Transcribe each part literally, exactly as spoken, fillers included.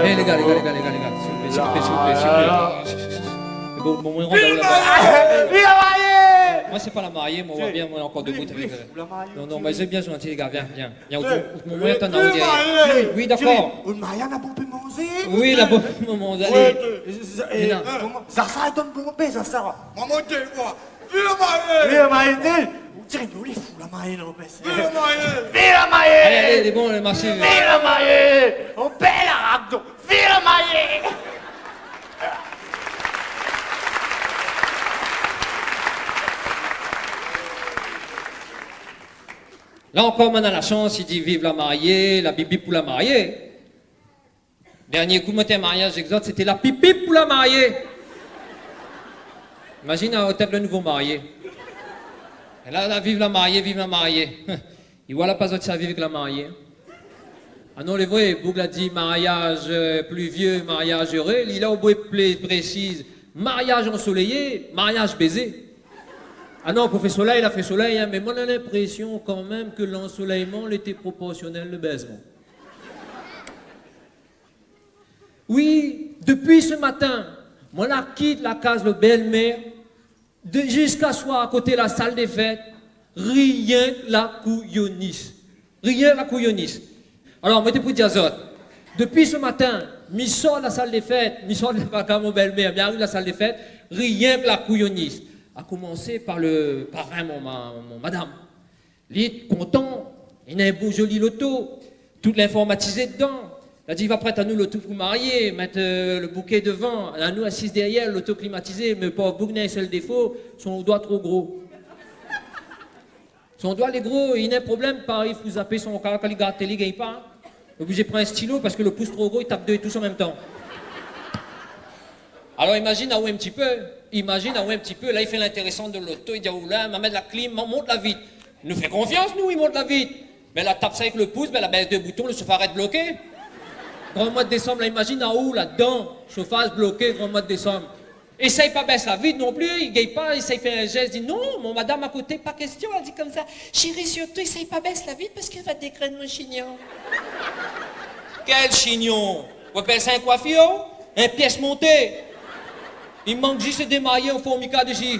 Eh, lé gars, lé gars, lé gars, lé gars, lé gars, s'il vous plaît, s'il vous plaît, s'il vous plaît, s'il vous plaît. Bon, bon, bon, on va là-bas. Viv la marié ! Moin sé pa la marié, moin, ou voi bien, moin lé ankor debout avèk, euh, non, non, mé sé bien zanti, lé gars, vien, vien. Vien, ou, ou, ou, moin, atann, ou, dèrièr. Oui, oui, dakor. Ou marié, na bonpé manzé ? Oui, na bonpé manzé. Ouais, euh, euh, euh, koman ? Zasar i donn bonpé, zasar. Momon, té, moin. Viv la marié ! Viv la marié, té. Ou diré nou lé fou, la marié, non, mé sé... Viv la marié ! Viv la marié ! Alé, alé, lé bon, lé marshé. Viv la marié ! On pèr la rak, donk. Viv la marié ! La ankor, moin na la shans, i di viv la marié, la bibip pou la marié. Dernié kou moin té mariaz èk zot, sété la pipip pou la marié. Imazine, a, otèt le nouvo marié. É la, la, viv la marié, viv la marié. I voi la pa zot sa viv èk la marié. Ah non, lé vré, boug la di mariaz, euh, pluvieux, mariaz heureux, li la obliyé pré-, présiz, mariaz ansoléyé, mariaz bézé. Ah non, pou fé solèy, la fé solèy, hein, mé moin na linprésion kan mèm ke lansolèyman lété proporsionèl le bèzman. Oui, dopi se matin, moin la kit la kaz le bèl-mèr, de, ziska soir, koté la sal dé fèt, rienk la kouyoniss. Rienk la kouyoniss. Alor, moin té pou di azot, dopi se matin, mi sort la sal dé fèt, mi sort la vaka mon bèl-mèr, mi ariv la sal dé fèt, rienk la kouyoniss. A komansé par le parin, mon ma-, mon madam. Li lé kontan, li néna in bo zoli loto, tout linformatizé dedan. La di, va prèt anou loto pou marié, mèt, euh, le bouké devan, anou asiz dèrièr, loto klimatizé, mé pov boug néna in sèl défo, son doi tro gro. Son doi lé gro, li néna in problèm, parèy, fo zapé son ka, kan li gard télé, li gingn pa. Oblizé pran in stilo parske le pous tro gro, li tap dé tous an mèm tan. Alor, imazine aou in ti pé, imazine aou in ti pé, la, li fé lintérésan de loto, li di, oh la, ma mèt la klim, ma mont la vit. Nou fé konfians, nou, li mont la vit. Mé la tap sa avèk le pous, bin, la bès dé bouton, le shofaz i rès bloké. Gran moi de désanm, la, imazine aou, ladan, shofaz bloké, gran moi de désanm. Éséy pa bès la vit non pli, li gingn pa, éséy fé in zès, di, non, mon madam a koté, pa késtion, èl i di konmsa, shéri, sirtou, éséy pa bès la vit parske va dégrèn mon shignon. Kèl shignon ? Ou apèl sa in koifir, in pyès monté ? I mank zis démayé an formika dési.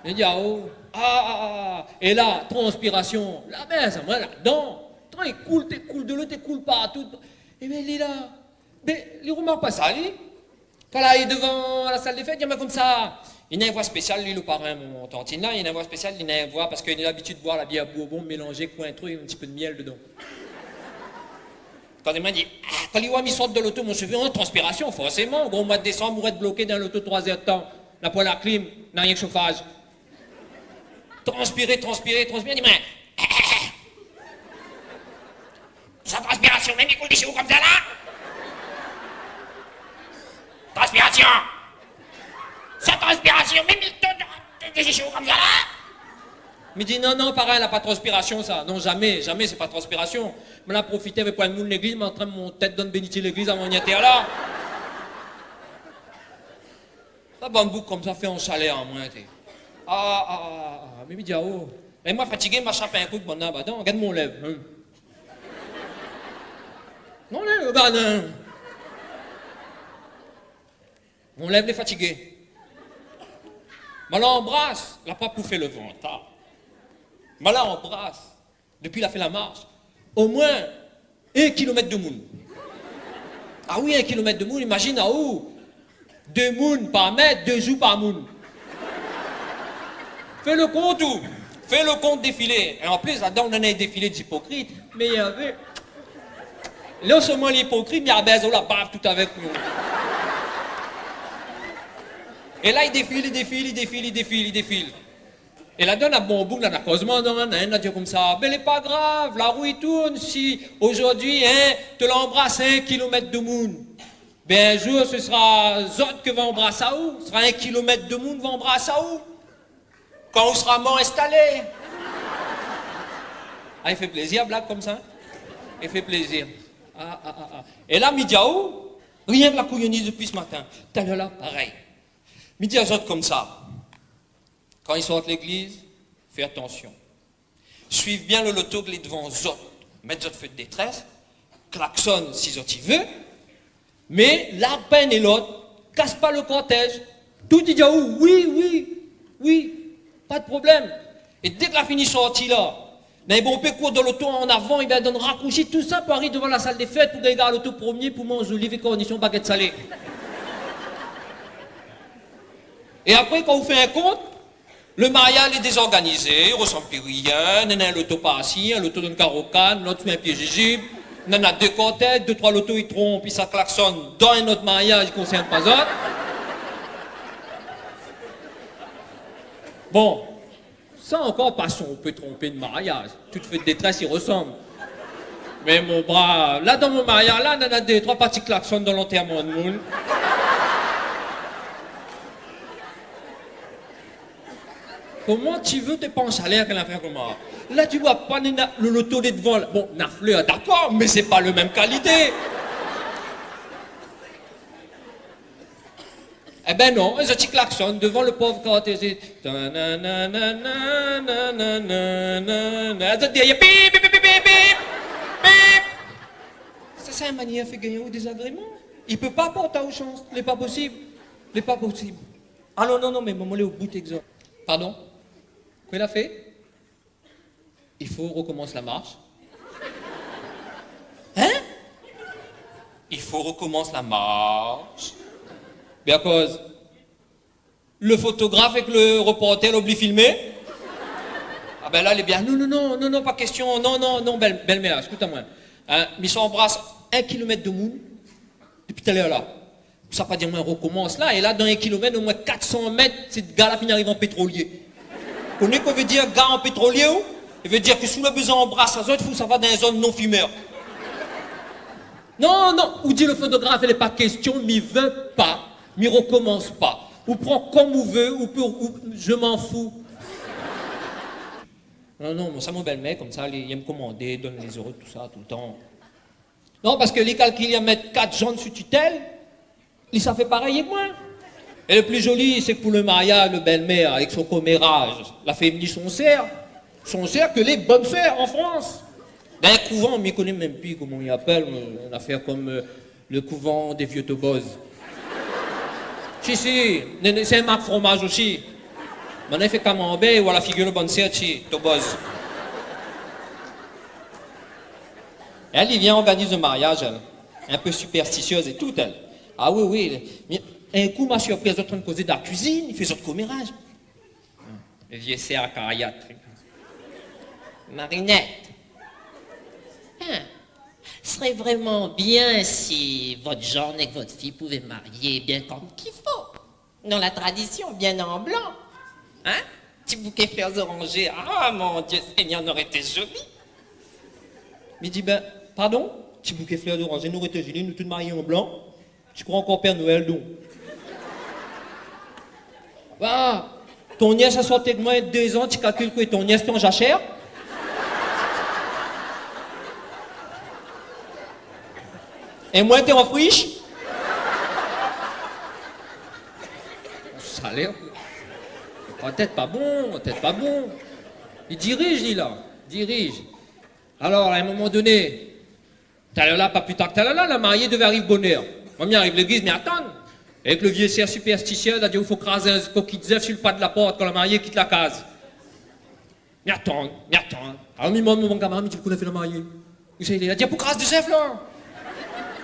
Li di, ah, oh, ah, ah, ah, ah. É la, transpirasion. La, bin, sa, moin, ladan. Tan, i koul, té koul dolo, té koul partou. É bin, li la, bin, li romark pa sa, li. Kan la ariv devan la sal dé fèt, li di amoin konmsa, li néna in voi spésial, li, le parin, mon tantine la, li néna in voi spésial, li néna in voi, parske li néna labitid boir la bièr Bourbon mélanzé èk in trik, in ti pé de mièl dedan. Kan li di, ah, kan li voi mi sort de loto, mon shové an transpirasion, forséman, gran moi de désanm, ou rès bloké dan loto troi zèr de tan, la poin la klim, na rienk shofaz. Transpiré, transpiré, transpiré, li di, mé, eh, eh, eh. Sa transpirasion, mèm i koul dési ou konmsa la ? Transpirasion. Sa transpirasion, mèm i koul dési ou konmsa la ? Mi di, non, non, parin, la pa transpirasion, sa. Non, zamé, zamé, sé pa transpirasion. Moin la profité avèk poin moun légliz, moin antrèn mon tèt dan bénitié légliz avan mi antèr la. La bann boug konmsa fé an shalèr amoin, té. Ah, ah, ah, ah, ah. Mé mi di, ah, oh. É moin fatigé, ma shap in kou, bann la, ba, non, gard mon lèv, hein. Mon lèv, ba, non. Mon lèv lé fatigé. Ma la anbras, la pa pou fé le vant, ah. Ma la anbras. Dopi la fé la marsh, omoin in kilomèt de moun. Ah oui, in kilomèt de moun, imazine aou, dé moun par mèt, dé zour par moun. Fé le kont, ou, fé le kont défilé. É an plis, ladan, nou néna in défilé d'ipokrit. Mé navé, la solman lé ipokrit, mé la bèz la bav tout avèk nou. É la, i défil, i défil, i défil, i défil, i défil. É ladan, na bonpé boug la, na kozman, non, na inn la di konmsa, bin, lé pa grav, la rou i tourn, si zordi, hein, ou la anbras in kilomèt de moun, bin, in zour, se sra zot ke va anbras aou, sra in kilomèt de moun va anbras aou. Kan ou sra mor, instalé. Ah, i fé plézir, blag konmsa. I fé plézir. Ah, ah, ah, ah. É la, mi di aou, rienk la kouyoniss dopi se matin. Talèr la, parèy. Mi di azot konmsa. Kan i sort légliz, fé atansion. Suiv bien lo loto ke lé dovan zot. Mèt zot feu de détrès, klaksonn si zot i vé, mé larg pa inn é lot, kas pa lo kortèz. Tout i di aou, wi, wi, wi, pa de problèm. É dèk la fini sorti la, na in bonpé kour dan loto an avan, ébin, donn rakroshi tousa pou ariv dovan la sal dé fèt, pou gingn gar loto promié, pou manz zoliv é kornichon, bagèt salé. É apré, kan ou fé in kont, lo maryaz lé dézorganizé, i resanm pi rien, nana in loto par-si, in loto dann karo kann, lot sou in pié jijib, nana dé kortèz, dé troi loto i tronp, i sa klaksonn dan in not maryaz, i konsèrn pa zot. Bon, sa ankor, pason, ou pé tronpé de maryaz. Tout feu de détrès i resanm. Mé mon bra, la dan mon maryaz la, nana dé troi parti klaksonn dan lantèrman d'moun. Koman ti vé té pa an salèr, kèl afèr koman ? La ti oi pa, nana lo loto lé dovan la. Bon, na flèr, dakor, mé sé pa lo mèm kalité. Ébin non, zot i klaksonn dovan lo pov kortèz. Tananana, zot i di, pip, pip, pip. Sa sé in manièr fé gingn aou dézagréman. I pé pa port aou shans, lé pa posib. Lé pa posib. Alor non, non, mé momon lé o bout èk zot. Pardon ? Kosa la fé ? I fo rekomans la marsh. Hein ? I fo rekomans la marsh. Mé akoz ? Lo fotograf èk lo reportèr la oubli filmé ? Ah bin la, lé bien. Non, non, non, non, non, pa késtion. Non, non, non, bèl, bèl-mèr, ékout amoin. Hein, mi sa anbras in kilomèt de moun dopi talèr la. Sa pa dir moin rekomans la, é la, dan in kilomèt, omoin kat san mèt, sé gar la fine ariv an pétrolié. Koné kosa i vé dir gar an pétrolié, ou ? I vé dir ke si ou la bezoin anbras azot, i fo sava dan in zone non fimèr. Non, non, ou di lo fotograf, lé pa késtion, mi vé pa, mi rekomans pa. Ou pran kom ou vé, ou pé, ou, je m'en fous. Non, non, mon, sa mon bèl-mèr, konmsa, li, li èm komandé, donn lézot, tousa, toultan. Non, parske li kalkil, li la mèt kat zann sou titèl, li sa fé parèy èk moin. É lo pli zoli, sé ke pou lo maryaz, lo bèl-mèr, èk son koméraz, la fé vni son sèr. Son sèr ke lé bone sèr an Frans. Dan in kouvan, mi koné mèm pi koman i apèl, in afèr kom, euh, lo kouvan dé vié toboz. Si, si, né, né, sé in mark fromaz osi. Banna i fé kamanbèr, é oila la figir lo bone sèr, si, toboz. Èl, li vien organiz lo maryaz, èl. In pé sipèrstisièz é tout, èl. Ah wi, wi. Mé in kou, ma sirpriz, zot antrinn kozé dan la kuizine, i fé zot koméraz. Lo vié sèr akaryat. Marinèt. Hein, sré vréman bien si vot zann èk vot fiy pouvé marié bien kom k'i fo. Dan la tradision, bien an blan. Hein ? Ti bouké flèr zoranzé. Ah, mon Dié Ségnèr, noré été zoli. Mi di, bin, pardon ? Ti bouké flèr zoranzé noré été zoli, nou tout marié an blan. Ti kroi ankor Pèr Noèl, donk. Ba, ton nyès la sort èk moin dé zan, ti kalkil ke ton nyès té an jashèr. É moin té an frish. Salèr. Tèt pa bon, tèt pa bon. Li diriz, li la, diriz. Alor, a in moman doné, talèr la, pa pli tar ke talèr la, la marié devé ariv bonèr. Moin, mi ariv légliz, mi atann. Èk lo vié sèr sipèrstisièz, la di, ou fo kraz in kokit zèf su lo pa de la port kan la marié i kit la kaz. Mi atann, mi atann. Alor, mi domann mon kamarad, mi di, kosa la fé la marié ? Ousa i lé ? La di, pou kraz dé zèf, la.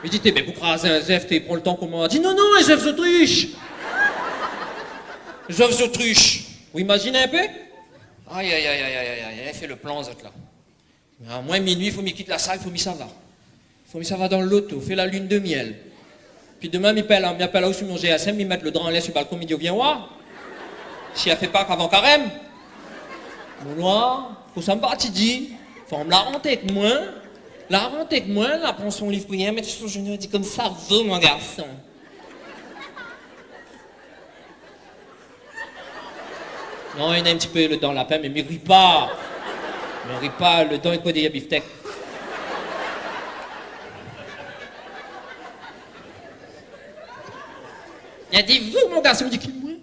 Mi di, té, mé pou kraz in zèf, té pran lo tan koman ? La di, non, non, in zèf zotrish. Zèf zotrish. Ou imazine in pé ? Ay, ay, ay, ay, fé lo plan, zot la. A moin, minui, fo mi kit la sal, fo mi sava. Fo mi sava dan loto, fé la lune de miel. Pi domin, mi apèl, mi apèl aou su mon G S M, mi mèt lo dra anlèr su balkon, mi di aou, vien oir si la fé pa avan karèm. Mon noir, pou sa, mi parti di, fanm la rant èk moin, la rant èk moin, la pran son liv priyèr, mèt su son zénou, la di konmsa, vo, mon garson. Non, néna in ti pé lo dan lapin, mé mi ri pa. Mi ri pa, lo dan i koné dé biftèk. La di, vo, mon garson, mi di, ki moin ?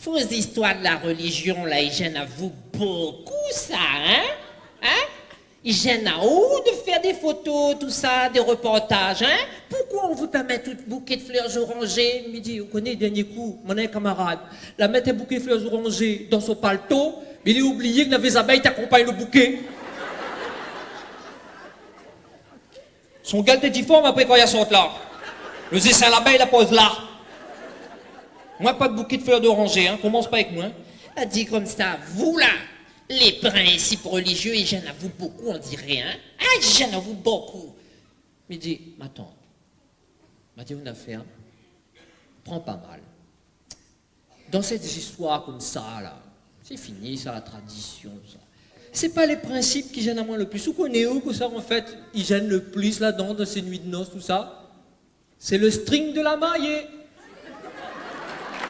Vo, Zistoir la relizion la, i zèn aou bonpé sa, in ? In ? I zèn aou de fèr dé foto, tousa, dé reportaz, in ? Poukoi ou vé pa mèt out bouké flèr zoranzé ? Mi di, ou koné, dernié kou, mon in kamarad la mèt in bouké flèr zoranzé dan son palto, mé li la oublié ke navé zabèy té akonpagn lo bouké. Son gèl té diform apré kan li la sort la. Lo zéssin labèy la poz la. Moin, pa de bouké flèr zoranzé, in. Komans pa èk moin, in. La di konmsa, vou la, lé prinsip relizié i zèn aou bonpé, on diré, in ? A, i zèn aou bonpé. Mi di, matant, ma di aou in nafèr, pran pa mal. Dan sèt zistoir konmsa la, sé fini sa, la tradision, sa. Sé pa lé prinsip ki zèn amoin lo plis. Ou koné ou kosa, an fèt, i zèn lo plis ladan, dan sé nuit de nos, tousa ? Sé lo string de la marié.